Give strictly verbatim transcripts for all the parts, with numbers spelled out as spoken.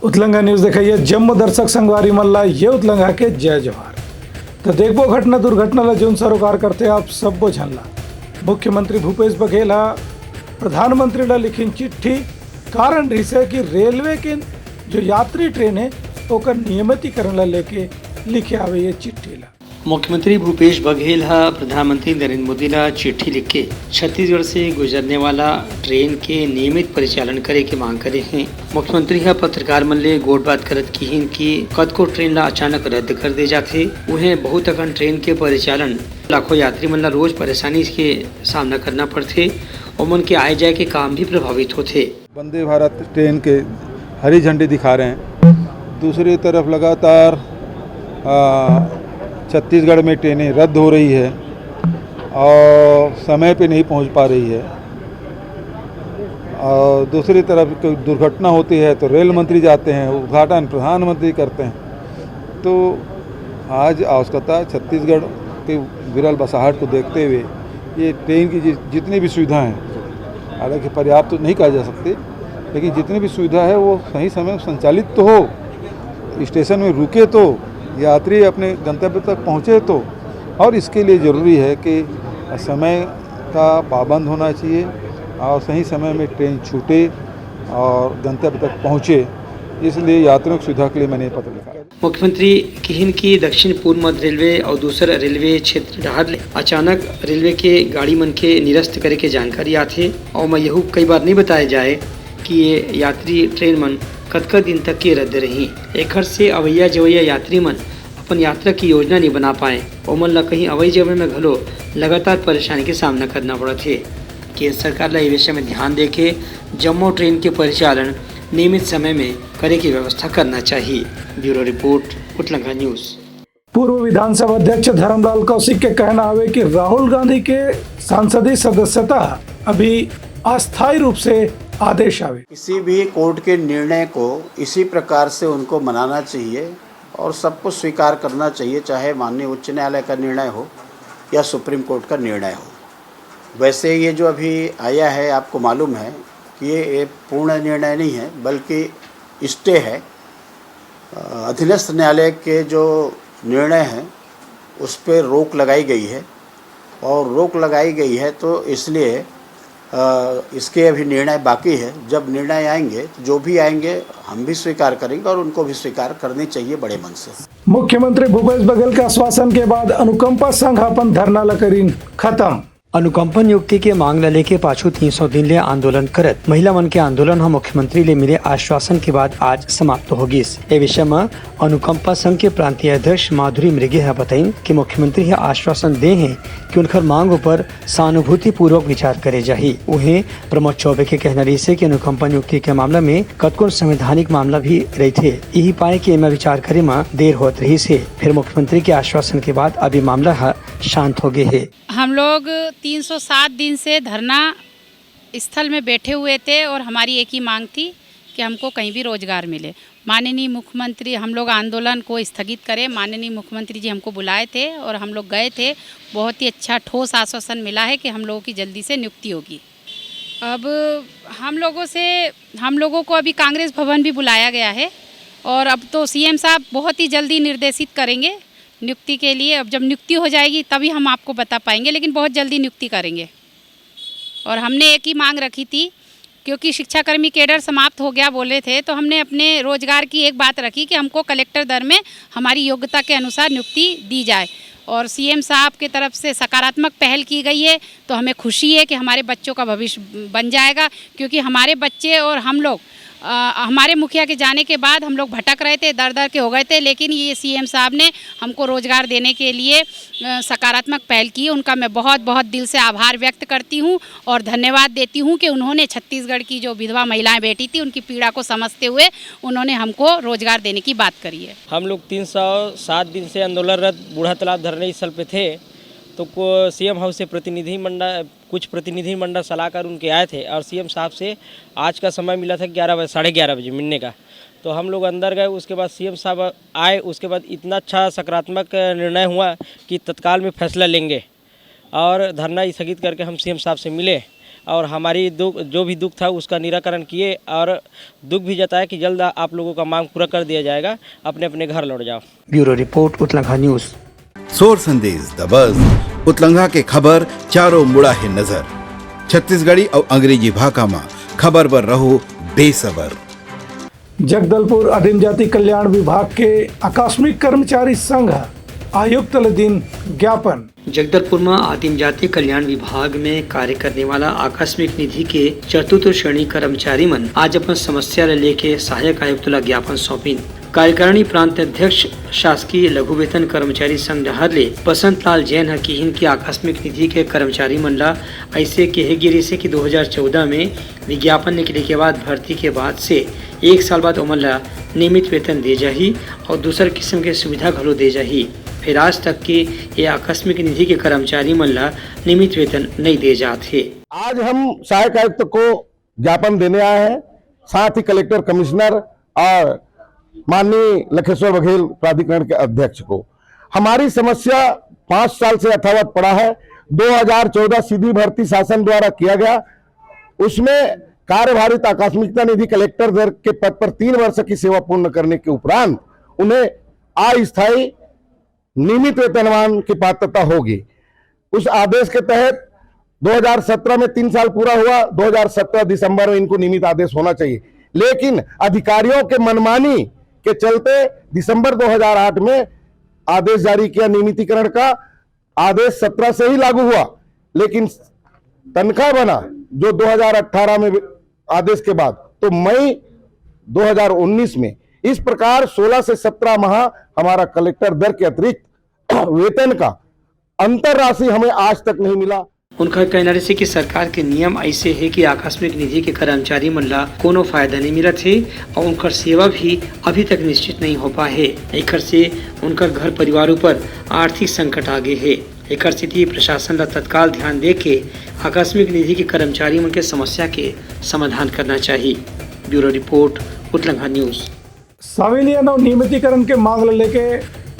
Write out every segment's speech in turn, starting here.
उतलंगा news देखइया जम्मो दर्शक संगवारी मन ला ये उतलंगा के जय जोहार। तो देखबो घटना दुर्घटना ला जोन सरोकार करथे आप सब्बो झन ला। मुख्यमंत्री भूपेश बघेल हा प्रधानमंत्री ला लिखिन चिट्ठी। कारण रिहिसे कि रेलवे के जो यात्री ट्रेन हे ओकर नियमितीकरण ला लेके लिखे आवे ये चिट्ठी ला। मुख्यमंत्री भूपेश बघेल ह प्रधानमंत्री नरेंद्र मोदी ला चिट्ठी लिख के छत्तीसगढ़ से गुजरने वाला ट्रेन के नियमित परिचालन करे के मांग करे हे। मुख्यमंत्री ह पत्रकार मन ले गोठ बात करत किहिन कि कतको ट्रेन ला अचानक रद्द कर दे जाथे, उहें बहुत अकन ट्रेन के परिचालन लाखों यात्री मन ला रोज परेशानी के सामना करना पड़थे, ओमन के आए जाए के काम भी प्रभावित होथे। वंदे भारत ट्रेन के हरी झंडी दिखा रहे हैं। दूसरी तरफ लगातार, आ, छत्तीसगढ़ में ट्रेनें रद्द हो रही है और समय पे नहीं पहुंच पा रही है। और दूसरी तरफ कोई दुर्घटना होती है तो रेल मंत्री जाते हैं, उद्घाटन प्रधानमंत्री करते हैं। तो आज आवश्यकता छत्तीसगढ़ के विरल बसाहट को देखते हुए ये ट्रेन की जि-, जितनी भी सुविधा हैं, हालांकि पर्याप्त तो नहीं कहा जा सकती, लेकिन जितनी भी सुविधा है वो सही समय में संचालित तो हो, स्टेशन में रुके तो, यात्री अपने गंतव्य तक पहुँचे तो। और इसके लिए ज़रूरी है कि समय का पाबंद होना चाहिए और सही समय में ट्रेन छूटे और गंतव्य तक पहुँचे। इसलिए यात्रियों की सुविधा के लिए मैंने ये पत्र लिखा। मुख्यमंत्री किहिन कि दक्षिण पूर्व मध्य रेलवे और दूसर रेलवे क्षेत्र डहार ले अचानक रेलवे के गाड़ी मन के निरस्त करे के जानकारी आथे और मैं यहू कई बार नहीं बताए जाए कि ये यात्री ट्रेन मन कतका दिन तक के रद्द रही। एखर से अवैया जवैया यात्री मन अपन यात्रा की योजना नहीं बना पाए, ओमन ला कहीं अवई जवई में घलो लगातार परेशानी के सामना करना पड़त हे। केंद्र सरकार ला ये विषय में ध्यान देके जम्मो ट्रेन के परिचालन नियमित समय में करे की व्यवस्था करना चाहिए। Bureau report, Utlanga news. पूर्व विधानसभा अध्यक्ष धर्मलाल कौशिक के कहना हवे कि राहुल गांधी के सांसदीय सदस्यता अभी अस्थायी रूप से आदेश आवे। किसी भी कोर्ट के निर्णय को इसी प्रकार से उनको मनाना चाहिए और सबको स्वीकार करना चाहिए, चाहे माननीय उच्च न्यायालय का निर्णय हो या सुप्रीम कोर्ट का निर्णय हो। वैसे ये जो अभी आया है, आपको मालूम है कि ये, ये पूर्ण निर्णय नहीं है, बल्कि स्टे है। अ, अधीनस्थ न्यायालय के जो निर्णय हैं, उस पर रोक लगाई गई है और रोक लगाई गई है, तो इसलिए, अ, इसके अभी निर्णय बाकी है। जब निर्णय आएंगे, जो भी आएंगे, हम भी स्वीकार करेंगे और उनको भी स्वीकार करनी चाहिए बड़े मन से। मुख्यमंत्री भूपेश बघेल के आश्वासन के बाद अनुकंपा संघ अपन धरना ल करीन खत्म। अनुकंपा नियुक्ति के मांग ल लेके पाछू तीन सौ दिन ले आंदोलन करत महिला मन के आंदोलन ह मुख्यमंत्री ले मिले आश्वासन के बाद आज समाप्त हो गिस। ए विषय म अनुकंपा संघ के प्रांतीय अध्यक्ष माधुरी मृगे ह बताइन कि मुख्यमंत्री ह आश्वासन दे हे कि उनकर मांग उपर सहानुभूतिपूर्वक विचार करे जाही। उहें, प्रमोद चौबे के कहना रहिस हे कि अनुकंपा नियुक्ति के मामला में कतकोन संवैधानिक मामला भी रहिथे, इही पाए कि एमा विचार करे म देर होत रहिस हे। फेर मुख्यमंत्री के आश्वासन के बाद अब ये मामला ह शांत हो गे हे। हम लोग तीन सौ सात दिन से धरना स्थल में बैठे हुए थे और हमारी एक ही मांग थी कि हमको कहीं भी रोजगार मिले। माननीय मुख्यमंत्री, हम लोग आंदोलन को स्थगित करें, माननीय मुख्यमंत्री जी हमको बुलाए थे और हम लोग गए थे। बहुत ही अच्छा ठोस आश्वासन मिला है कि हम लोगों की जल्दी से नियुक्ति होगी। अब हम लोगों से, हम लोगों को अभी कांग्रेस भवन भी बुलाया गया है और अब तो सीएम साहब बहुत ही जल्दी निर्देशित करेंगे नियुक्ति के लिए। अब जब नियुक्ति हो जाएगी तभी हम आपको बता पाएंगे, लेकिन बहुत जल्दी नियुक्ति करेंगे। और हमने एक ही मांग रखी थी, क्योंकि शिक्षाकर्मी केडर समाप्त हो गया बोले थे, तो हमने अपने रोजगार की एक बात रखी कि हमको कलेक्टर दर में हमारी योग्यता के अनुसार नियुक्ति दी जाए। और सीएम साहब की तरफ से सकारात्मक पहल की गई है, तो हमें खुशी है कि हमारे बच्चों का भविष्य बन जाएगा, क्योंकि हमारे बच्चे और हम लोग, अ, हमारे मुखिया के जाने के बाद हम लोग भटक रहे थे, दर दर के हो गए थे, लेकिन ये सीएम साहब ने हमको रोजगार देने के लिए, अ, सकारात्मक पहल की है। उनका मैं बहुत बहुत दिल से आभार व्यक्त करती हूँ और धन्यवाद देती हूँ कि उन्होंने छत्तीसगढ़ की जो विधवा महिलाएं बैठी थी, उनकी पीड़ा को समझते हुए उन्होंने हमको रोजगार देने की बात करी है। हम लोग तीन सौ सात दिन से आंदोलनरत बूढ़ा तालाब धरने स्थल पे थे, तो को-, सीएम हाउस से प्रतिनिधि मंडल, कुछ प्रतिनिधि मंडल सलाहकार उनके आए थे और सीएम साहब से आज का समय मिला था ग्यारह बजे, साढ़े ग्यारह बजे मिलने का। तो हम लोग अंदर गए, उसके बाद सीएम साहब आए, उसके बाद इतना अच्छा सकारात्मक निर्णय हुआ कि तत्काल में फैसला लेंगे। और धरना स्थगित करके हम सीएम साहब से मिले और हमारी दुख, जो भी दुख था, उसका निराकरण किए और दुख भी जताए कि जल्द आप लोगों का मांग पूरा कर दिया जाएगा, अपने अपने घर लौट जाओ। Bureau report, Utlangha news. सोर संदेश दबस, उतलंघा के खबर चारों मुड़ा हे नजर। छत्तीसगढ़ी अउ अंग्रेजी भाखा म खबर बर रहो बेसबर। जगदलपुर आदिम जाति कल्याण विभाग के आकस्मिक कर्मचारी संघ ह आयुक्त ल दिन ज्ञापन। जगदलपुर म आदिम जाति कल्याण विभाग में कार्य करने वाला आकस्मिक निधि के चतुर्थ श्रेणी कर्मचारी मन आज अपन समस्या ल लेके सहायक आयुक्त ल ज्ञापन सौंपिन। कार्यकारिणी प्रांत अध्यक्ष शासकीय लघु वेतन कर्मचारी संघ डहार ले बसंत लाल जैन ह किहिन कि आकस्मिक निधि के कर्मचारी मन ल अइसे केहे गिरिस हे कि दो हज़ार चौदह में विज्ञापन निकले के बाद भर्ती के बाद से एक साल बाद ओमन ल नियमित वेतन दे जाही और दूसर किस्म के सुविधा घलो दे जाही। फिर आज तक के ये आकस्मिक निधि के कर्मचारी मन ल नियमित वेतन नइ दे जात हे। आज हम सहायक आयुक्त को ज्ञापन देने आए हैं, साथ ही कलेक्टर, कमिश्नर और माननीय लखेश्वर बघेल प्राधिकरण के अध्यक्ष को। हमारी समस्या पाँच साल से यथावत पड़ा है। दो हज़ार चौदह सीधी भर्ती शासन द्वारा किया गया, उसमें कार्यभारित आकस्मिकता निधि कलेक्टर दर के पद पर तीन वर्ष की सेवा पूर्ण करने के उपरांत उन्हें अस्थायी नियमित वेतनमान की पात्रता होगी। उस आदेश के तहत दो हज़ार सत्रह में तीन साल पूरा हुआ, दो हज़ार सत्रह दिसंबर में इनको नियमित आदेश होना चाहिए, लेकिन अधिकारियों के मनमानी के चलते दिसंबर दो हज़ार आठ में आदेश जारी किया नियमितीकरण का। आदेश सत्रह से ही लागू हुआ, लेकिन तनख्वाह बना जो दो हज़ार अठारह में आदेश के बाद, तो मई दो हज़ार उन्नीस में। इस प्रकार सोलह से सत्रह माह हमारा कलेक्टर दर के अतिरिक्त वेतन का अंतर राशि हमें आज तक नहीं मिला। उनकर कहना रहिसे कि सरकार के नियम अइसे हे कि आकस्मिक निधि के कर्मचारी मन ला कोनो फायदा नइ मिलत हे और उनकर सेवा भी अभी तक निश्चित नइ हो पाए हे। एखर से उनकर घर परिवार ऊपर आर्थिक संकट आ गे हे। एखर सेती प्रशासन ला तत्काल ध्यान दे के आकस्मिक निधि के कर्मचारी मन के समस्या के समाधान करना चाही। Bureau report, Utlangha news. संविलियन अउ नियमितीकरण के मांग ल लेके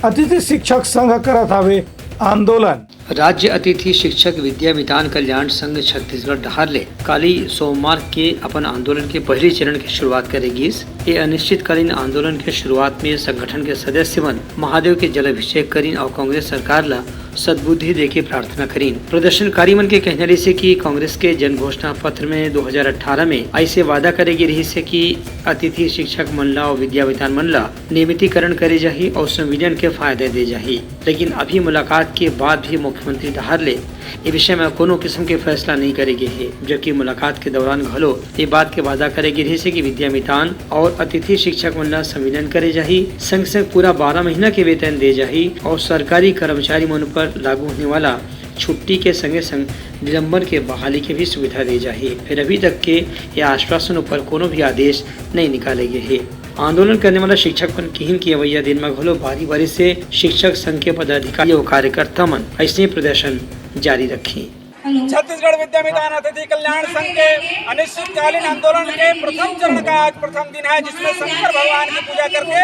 अतिथि शिक्षक संघ करत हावे आंदोलन। राज्य अतिथि शिक्षक विद्या मितान कल्याण संघ छत्तीसगढ़ डहार ले काली सोमवार के अपन आंदोलन के पहली चरण के शुरुआत करे गिस। ये अनिश्चितकालीन आंदोलन के शुरुआत में संगठन के सदस्य मन महादेव के जलाभिषेक करिन और कांग्रेस सरकार ला सद्बुद्धि देके प्रार्थना करिन। प्रदर्शनकारी मन के कहना रहिसे कि कांग्रेस के जन घोषणा पत्र में दो हज़ार अठारह में अइसे वादा करे गे रहिसे कि अतिथि शिक्षक मन ला और विद्या मितान मन ला नियमितीकरण करे जाही और संविलियन के फायदा दे जाही, लेकिन अभी मुलाकात के बाद भी मुख्यमंत्री डहार ले ए विषय में कोनो किस्म के फैसला नइ करे गे हे, जबकि मुलाकात के दौरान घलो ये बात के वादा करे गे रहिसे कि विद्या मितान और अतिथि शिक्षक मन ला संविलियन करे जाही, संग संग पूरा बारह महीना के वेतन दे जाही और सरकारी कर्मचारी मन ऊपर लागू होने वाला छुट्टी के संगे संग निलंबन के बहाली के भी सुविधा दे जाही। फिर अभी तक के ये आश्वासन ऊपर कोनो भी आदेश नइ निकाले गे हे। आंदोलन करने वाला शिक्षक मन किहिन कि अवइया दिन म घलो भारी बारिश से शिक्षक संघ के पदाधिकारी और कार्यकर्ता मन अइसने प्रदर्शन जारी रखही। छत्तीसगढ़ विद्या मितान अतिथि कल्याण संघ के अनिश्चितकालीन आंदोलन के प्रथम चरण का आज प्रथम दिन है, जिसमें शंकर भगवान की पूजा करके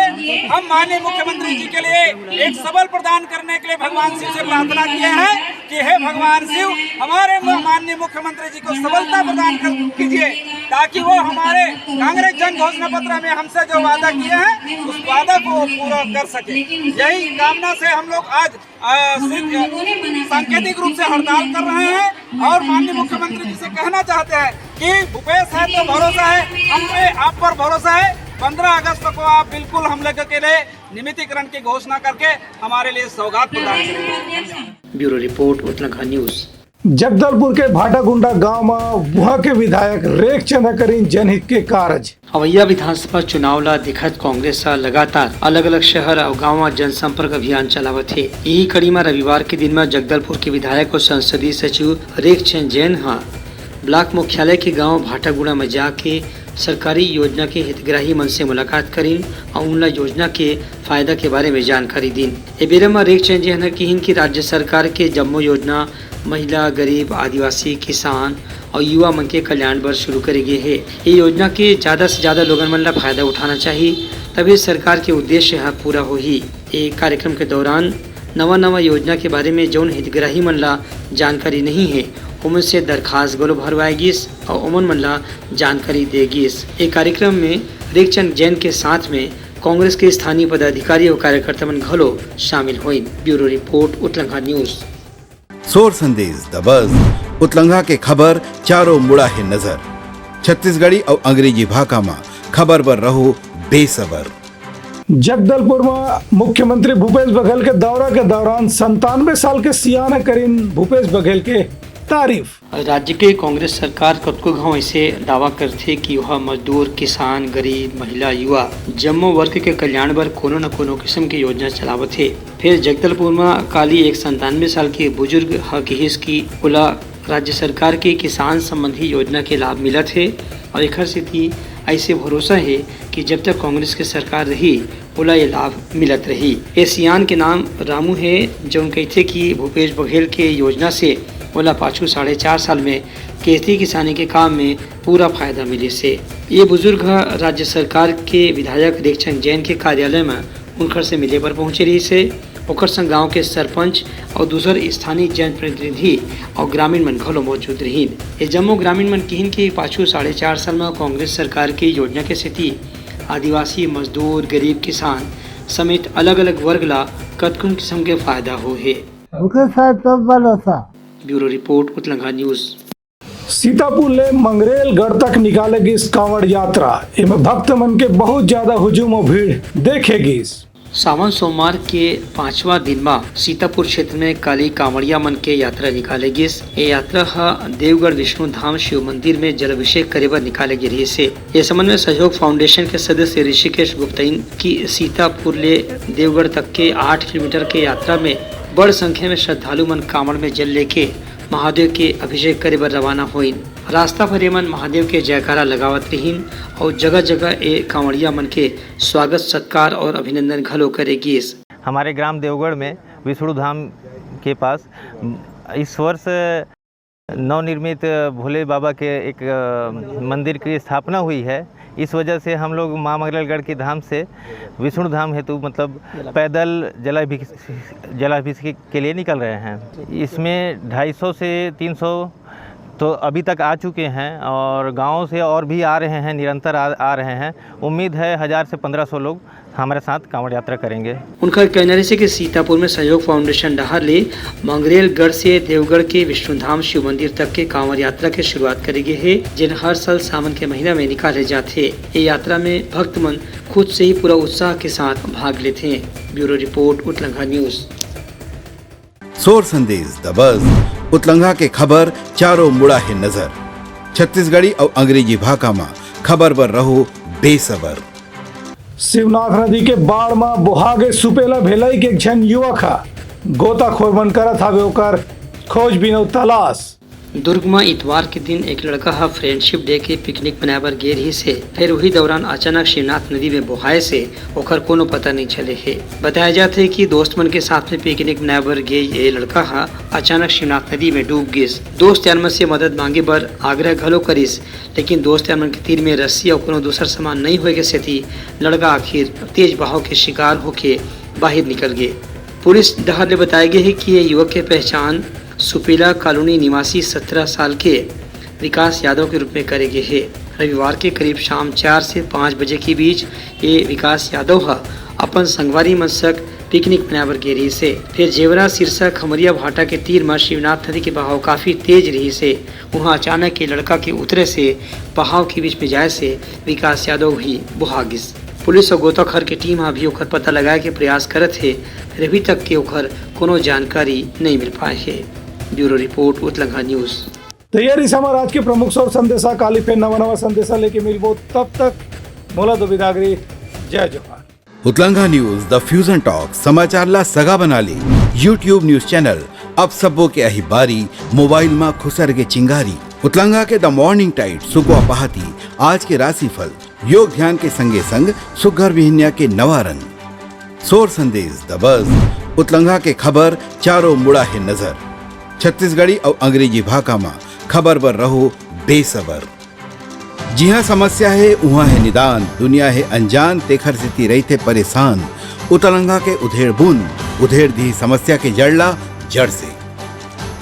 हम माननीय मुख्यमंत्री जी के लिए एक सबल प्रदान करने के लिए भगवान शिव से प्रार्थना किए हैं कि हे भगवान शिव, हमारे मु-, माननीय मुख्यमंत्री जी को सबलता प्रदान कर कीजिए, ताकि वो हमारे कांग्रेस जन घोषणा पत्र में हमसे जो वादा किए हैं, उस वादा को वो पूरा कर सके। यही कामना से हम लोग आज, अ, सिर्फ सांकेतिक रूप से हड़ताल कर रहे हैं और माननीय मुख्यमंत्री जी से कहना चाहते हैं कि भूपेश है तो भरोसा है, हम पे, आप पर भरोसा है। पन्द्रह अगस्त को आप बिल्कुल हम लोगों के लिए नियमितीकरण की घोषणा करके हमारे लिए सौगात प्रदान करेंगे। Bureau report, Utlangha news. Jagdalpur के भाटागुंडा गांव म उहां के विधायक रेखचंद ह करिन जनहित के कारज। अवइया विधानसभा चुनाव ला देखत कांग्रेस ह लगातार अलग-अलग शहर अउ गांव म जनसंपर्क अभियान चलावत हे। इही कड़ी म रविवार के दिन म जगदलपुर के विधायक अउ संसदीय सचिव रेखचंद जैन ह ब्लॉक मुख्यालय के गांव भाटागुड़ा म जाके सरकारी योजना के हितग्राही मन से मुलाकात करिन अउ उनला योजना के फायदा के बारे में जानकारी दीन। ए बेरा म रेखचंद जैन ह किहिन कि राज्य सरकार के जम्मो योजना महिला, गरीब, आदिवासी, किसान अउ युवा मन के कल्याण बर शुरू करे गे हे। ये योजना के ज्यादा से ज्यादा लोगन मन ला फायदा उठाना चाही, तभे सरकार के उद्देश्य ह पूरा होही। ए कार्यक्रम के दौरान नवा-नवा योजना के बारे में जउन हितग्राही मन ला जानकारी नहीं हे, ओमन से दरखास्त घलो भरवाए गिस अउ ओमन मन ला जानकारी दे गिस। ए कार्यक्रम में रेखचंद जैन के साथ में कांग्रेस के स्थानीय पदाधिकारी अउ कार्यकर्ता मन घलो शामिल होइन। Bureau report, Utlangha news. सोर संदेश द बज, उतलंघा के खबर चारों मुड़ा हे नजर। छत्तीसगढ़ी अउ अंग्रेजी भाखा म खबर बर रहो बेसबर। जगदलपुर म मुख्यमंत्री भूपेश बघेल के दौरा के दौरान संतानवे साल के सियान करिन भूपेश बघेल के तारीफ। राज्य के कांग्रेस सरकार कतको घांव ऐसे दावा करथे कि वह मजदूर, किसान, गरीब, महिला, युवा, जम्मो वर्ग के कल्याण बर कोनो न कोनो किस्म के योजना चलावत हे। फेर जगदलपुर म काली एक संतानवे साल के बुजुर्ग ह किहिस कि ओला राज्य सरकार के किसान संबंधी योजना के लाभ मिलत हे अउ एखर सेती ऐसे भरोसा हे कि जब तक कांग्रेस के सरकार रही, ओला ये लाभ मिलत रही। ए सियान के नाम रामू हे, जउन कहिथे कि भूपेश बघेल के योजना से ओला पाछू साढ़े चार साल में खेती किसानी के काम में पूरा फायदा मिलिस हे। ये बुजुर्ग ह राज्य सरकार के विधायक रेखचंद जैन के कार्यालय म उनखर से मिले बर पहुंचे रहिस हे। ओकर संग गांव के सरपंच अउ दूसर स्थानीय जनप्रतिनिधि अउ ग्रामीण मन घलो मौजूद रहिन। ये जम्मो ग्रामीण मन किहिन कि पाछू साढ़े चार साल म कांग्रेस सरकार के योजना के सेती आदिवासी, मजदूर, गरीब, किसान समेत अलग-अलग वर्ग ला कतकोन किस्म के फायदा होए हे। ओकर साथ तो बड़ा था। Bureau report, Utlangha news. Sitapur ले मंगरेलगढ़ तक निकाले गिस कांवड़ यात्रा। एमे भक्त मन के बहुत ज्यादा हुजूम अउ भीड़ देखे गिस। सावन सोमवार के पांचवा दिन म सीतापुर क्षेत्र में काली कांवड़िया मन के यात्रा निकाले गिस। ये यात्रा ह देवगढ़ विष्णु धाम शिव मंदिर में जलाभिषेक करे बर निकाले गे रिहिस हे। ये संबंध में सहयोग फाउंडेशन के सदस्य ऋषिकेश गुप्ता कहिन कि सीतापुर ले देवगढ़ तक के आठ किलोमीटर के यात्रा में बड़ संख्या में श्रद्धालु मन कांवड़ में जल लेके महादेव के अभिषेक करे बर रवाना होइन। रास्ता भर ये मन महादेव के जयकारा लगावत रिहिन अउ जगह-जगह ए कांवड़िया मन के स्वागत सत्कार अउ अभिनंदन घलो करे गिस। हमारे ग्राम देवगढ़ में विष्णु धाम के पास इस वर्ष नवनिर्मित भोले बाबा के एक, अ, मंदिर की स्थापना हुई है। इस वजह से हम लोग माँ मंगलगढ़ की धाम से विष्णु धाम हेतु, मतलब, पैदल जलाभिष-, जलाभिषेक के लिए निकल रहे हैं। इसमें ढाई सौ से तीन सौ तो अभी तक आ चुके हैं और गाँव से और भी आ रहे हैं, निरंतर आ, आ रहे हैं। उम्मीद है हज़ार से पन्द्रह सौ लोग हमारे साथ कांवड़ यात्रा करेंगे। उनकर कहना रहिस हे कि सीतापुर में सहयोग फाउंडेशन डहार ले मंगरेलगढ़ से देवगढ़ के विष्णुधाम शिव मंदिर तक के कांवड़ यात्रा के शुरुआत करे गे हे, जेन हर साल सावन के महीना में निकाले जाथे। ये यात्रा में भक्त मन खुद से ही पूरा उत्साह के साथ भाग लेथे। Bureau report, Utlangha news. सोर संदेश द बज, उतलंघा के खबर चारों मुड़ा हे नजर। छत्तीसगढ़ी अउ अंग्रेजी भाखा म खबर बर रहो बेसबर। शिवनाथ नदी के बाढ़ म बोहा गे सुपेला भेलई के एक झन युवक ह। गोताखोर मन करत हावे ओकर खोजबीन अउ तलाश। दुर्ग म इतवार के दिन एक लड़का ह फ्रेंडशिप डे के पिकनिक मनाए बर गे रिहिस हे। फेर उही दौरान अचानक शिवनाथ नदी में बोहाए से ओकर कोनो पता नइ चले हे। बताया जात हे कि दोस्त मन के साथ में पिकनिक मनाए बर गे ये लड़का ह अचानक शिवनाथ नदी में डूब गिस। दोस्त यार मन से मदद मांगे बर आग्रह घलो करिस, लेकिन दोस्त यार मन के तीर में रस्सी अउ कोनो दूसर सामान नइ होए के सेती लड़का आखिर तेज बहाव के शिकार होके बाहिर निकल गे। पुलिस डहार ले बताए गे हे कि ये युवक के पहचान सुपेला कॉलोनी निवासी सत्रह साल के विकास यादव के रूप में करे गे हे। रविवार के करीब शाम चार से पाँच बजे के बीच ये विकास यादव ह अपन संगवारी मन संग पिकनिक मनाए बर गे रिहिस हे। फेर जेवरा, सिरसा, खमरिया भाटा के तीर म शिवनाथ नदी के बहाव काफी तेज रिहिस हे। उहाँ अचानक ये लड़का के उतरे से बहाव के बीच में जाए से विकास यादव भी बोहा गिस। पुलिस अउ गोताखोर के टीम ह भी ओकर पता लगाए के प्रयास करत हे, फेर अभी तक के ओकर कोनो जानकारी नइ मिल पाए हे। Bureau report, Utlangha news. तो ये रिहिस हमर आज के प्रमुख सोर संदेशा। काली फेर नवा नवा संदेशा लेके मिलबो, तब तक मोला दो बिदागरी। जय जोहार। उतलंघा न्यूज, द फ्यूजन टॉक, समाचार ला सगा बना ले। YouTube न्यूज चैनल, अब सबो के आही बारी, मोबाइल मा खुसर के चिंगारी। उतलंघा के द मॉर्निंग टाइट, सुगवा पहाती, आज के राशिफल, योग ध्यान के संगे संग सुग्घर बिहनिया के नवा रंग। सोर संदेश द बज, उतलंघा के खबर चारों मुड़ा हे नजर। छत्तीसगढ़ी अउ अंग्रेजी भाखा मा खबर बर रहो बेसबर। जिहाँ समस्या हे, उहाँ हे निदान, दुनिया हे अनजान, तेखर सेती रहिथे परेशान। उतलंघा के उधेड़ बूंद, उधेड़ दिही समस्या के जड़ ला जड़ से।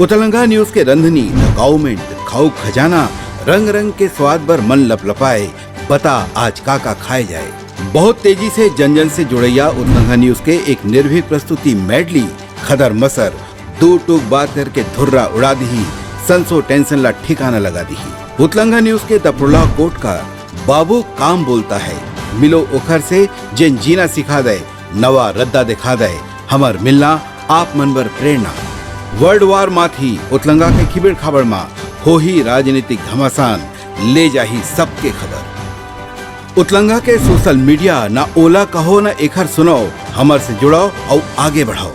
उतलंगा न्यूज के रंधनी, द काउमेंट, खाऊ खजाना, रंग रंग के स्वाद बर मन लपलपाए। बता आज का का खाए जाए। बहुत तेजी से जन जन से जुड़ैया उतलंगा न्यूज के एक निर्भीक प्रस्तुति मेडली। खदर मसर दू टूक बात करके धुर्रा उड़ा दिही, संसो टेंशन ला ठिकाना लगा दिही। उतलंगा न्यूज के दपरोला कोट का बाबू काम बोलता है, मिलो ओखर से जेन जीना सिखा दे, नवा रद्दा दिखा दे। हमर मिलना आप मन बर प्रेरणा। वर्ल्ड वार माथी उतलंगा के खिबेड़ खाबड़ मा होही राजनीतिक घमासान, ले जाही सबके खबर। उतलंगा के सोशल मीडिया, ना ओला कहो ना एखर सुनाओ, हमर से जुड़ाओ अउ आगे बढ़ाओ।